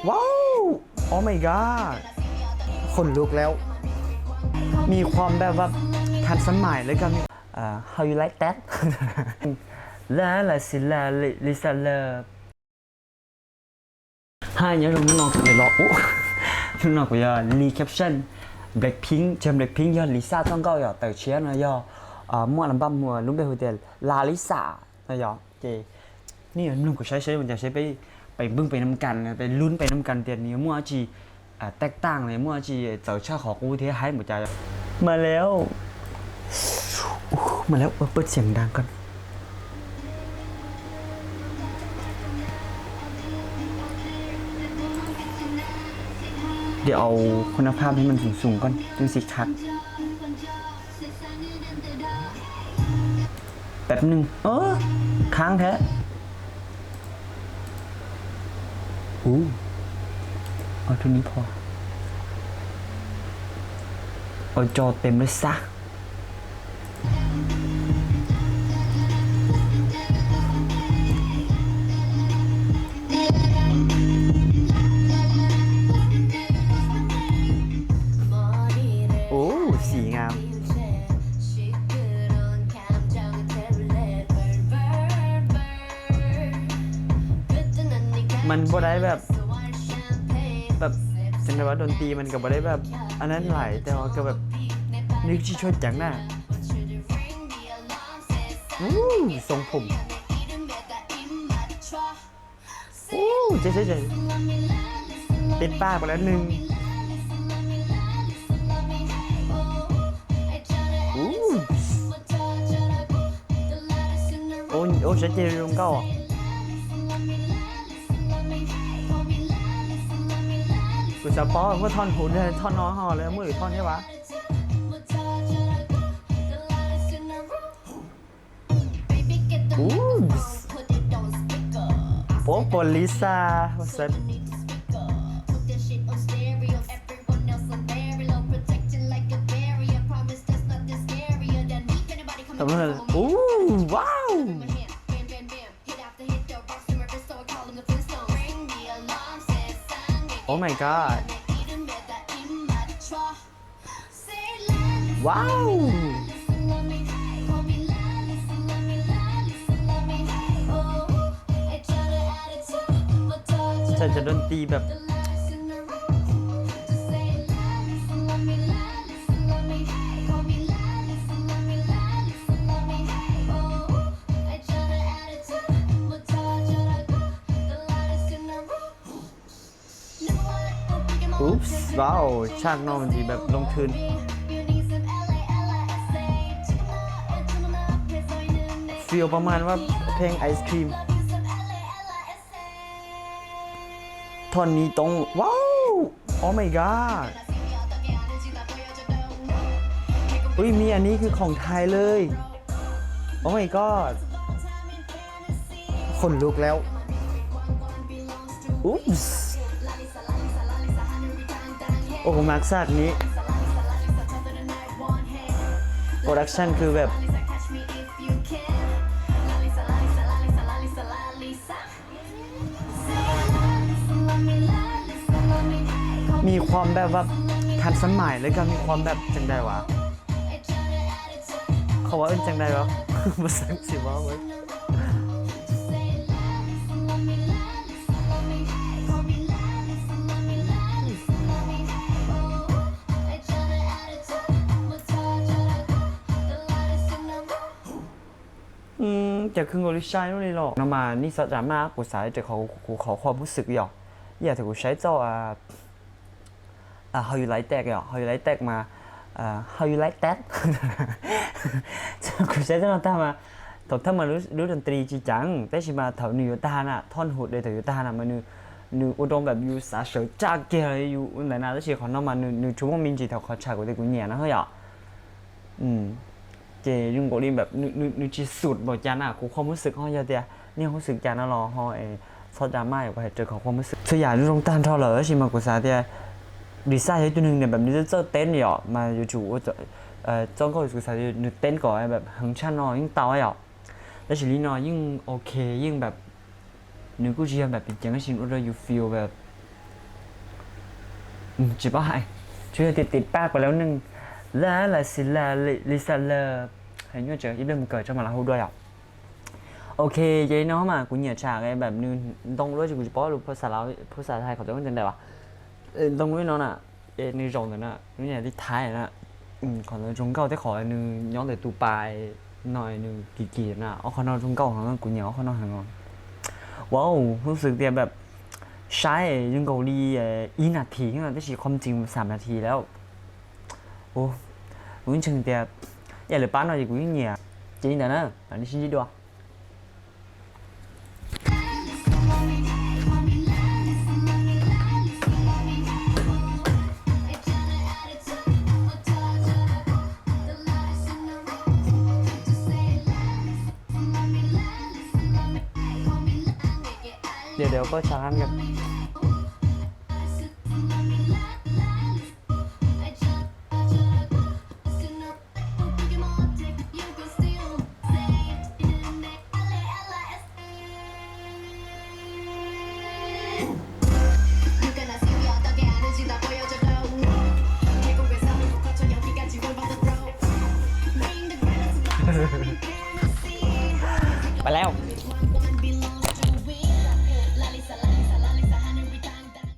ว้าว oh my god ขนลุกแล้ว มีความแบบว่าทันสมัยแล้วก็มี how you like that ลาลาสิลาลิซาเลิฟ Hi, nyob zoo hnub no kuv los hnub no kuv yog li caption Blackpink, tseem Blackpink yog Lisa txoj nkauj yom, tawm tshiab no yog muaj album lub npe hu tias Lalisa no yom. Ces nej yuav mloog kuv saib saib ua cas seb peb pem npwj pem nam kas, pem lub pem nam kas tias nws yuav muaj dab tsi tag tag, muaj dab tsi txawv tshaj qhov qub thiab haib npaum cas. มาแล้ว มาแล้ว เปิดเสียงดังก่อน เดี๋ยวเอาคุณภาพให้มันสูงๆก่อน จึงสิคัด แป๊บหนึ่ง เออ ค้างแท้ อู้ เอาเท่านี้พอ เอาจอเต็มเลยซะ สีงาม มันบ่ได้แบบ แบบ จั่งใดวะ ดนตรีมันก็บ่ได้แบบ อันนั้นหลาย แต่ว่าก็แบบ นึกชื่อชดจังน่ะ อู้ ทรงผม อู้ เจ๊เจ๊เจ๊ ติดปากไปแล้วหนึ่ง อู้ โอ้ โอ้ ชัดเจนตรงเก้าอ่ะ Kuv xav paub muaj thoj hauv, thoj no ho lawv muaj lwm thoj thiab as. Ub, ua pom Lisa, ub, wow. Oh my god. Wow. Sao cho đơn tiแบบ Oops, wow, ฉากนอนมันดีแบบลงทุน feel ประมาณว่าเพลง Ice Cream ท่อนนี้ต้อง ว้าว Oh my god อุ้ย มีอันนี้คือของไทยเลย Oh my god ขนลุกแล้ว Oops โอ้โห มาร์คซากนี้ production คือแบบ มีความแบบว่าทันสมัย แล้วก็มีความแบบจังใดวะ เขาว่าเอิ้นจังใดวะ ภาษาอังกฤษว่าเว้ย Ces khwv nkaus li sai lub li los no mas nej txhob drama, kuv xav tias kuv qhov khuam hub xwm yom, ib yam tias kuv saib txoj How you like that yom, how you like that mas, how you like that, kuv saib txoj no tag mas, thaum thawj mas lub doo tris tsis ceev, tab sis mas thaum nws yuav tag na, thoj hauv de thaum yuav tag na mas nws ua rau npam yus xav sawv tsa kiag yus ua ntawd na, tab sis qhov no mas nws tsuas muaj me ntsis thaum qhov tshaj kuv tias kuv nyiam no yom. Ces zoo nkaus li npam nws tsis xum npaum cas na, kuv qhuas hub xwm ho yog tias nej hub xwm cas no los ho txhob drama, kuv hais raws qhov qhuas hub xwm. Txhua yam zoo tag nrho lawm tab sis mas kuv xav tias Lisa yog ib tug neeg nws npam nws txawj teb yom, mas yuav tsum ua txoj nkauj kuv xav tias nws teb kom npam heev tshaj no yeej tau yom. Tab sis li no yeej ok, yeej npam nws kuj tsis yog npam pim ceev tab sis ua rau yus feel npam Tsis paub hais, tsuas yog tias tim pab kuv lub neej, la la si la li sa la, hais nyuaj tsev, ib pliag mus kawm tso mam li hu dua yom. Ok, ces li no mas kuv nyiam tsam npam nws ntoo lub, kuv tsis paub lus phas xas Thaib qhov twg ntawd as, ntoo lub no na, ces nws zaum ntawm na, nws yog li Thaib na. Qhov ntawd zoo nkauj thiab qhov nws nyob ntawm tus pas no nws kim kim na, ob qhov no zoo nkauj heev, kuv nyiam ob qhov no heev os. Wow, hnub xwb tias npam saib zoo nkaus li ib nas this no tab sis qhov tseeb xam nas this lawm. Kuv ntseeg tias yam lawv pab no ces kuv yeej nyiam. Ces li ntawd na, mam li sib ntsib dua. Điều điều có sao lắm kìa. Pais lawm.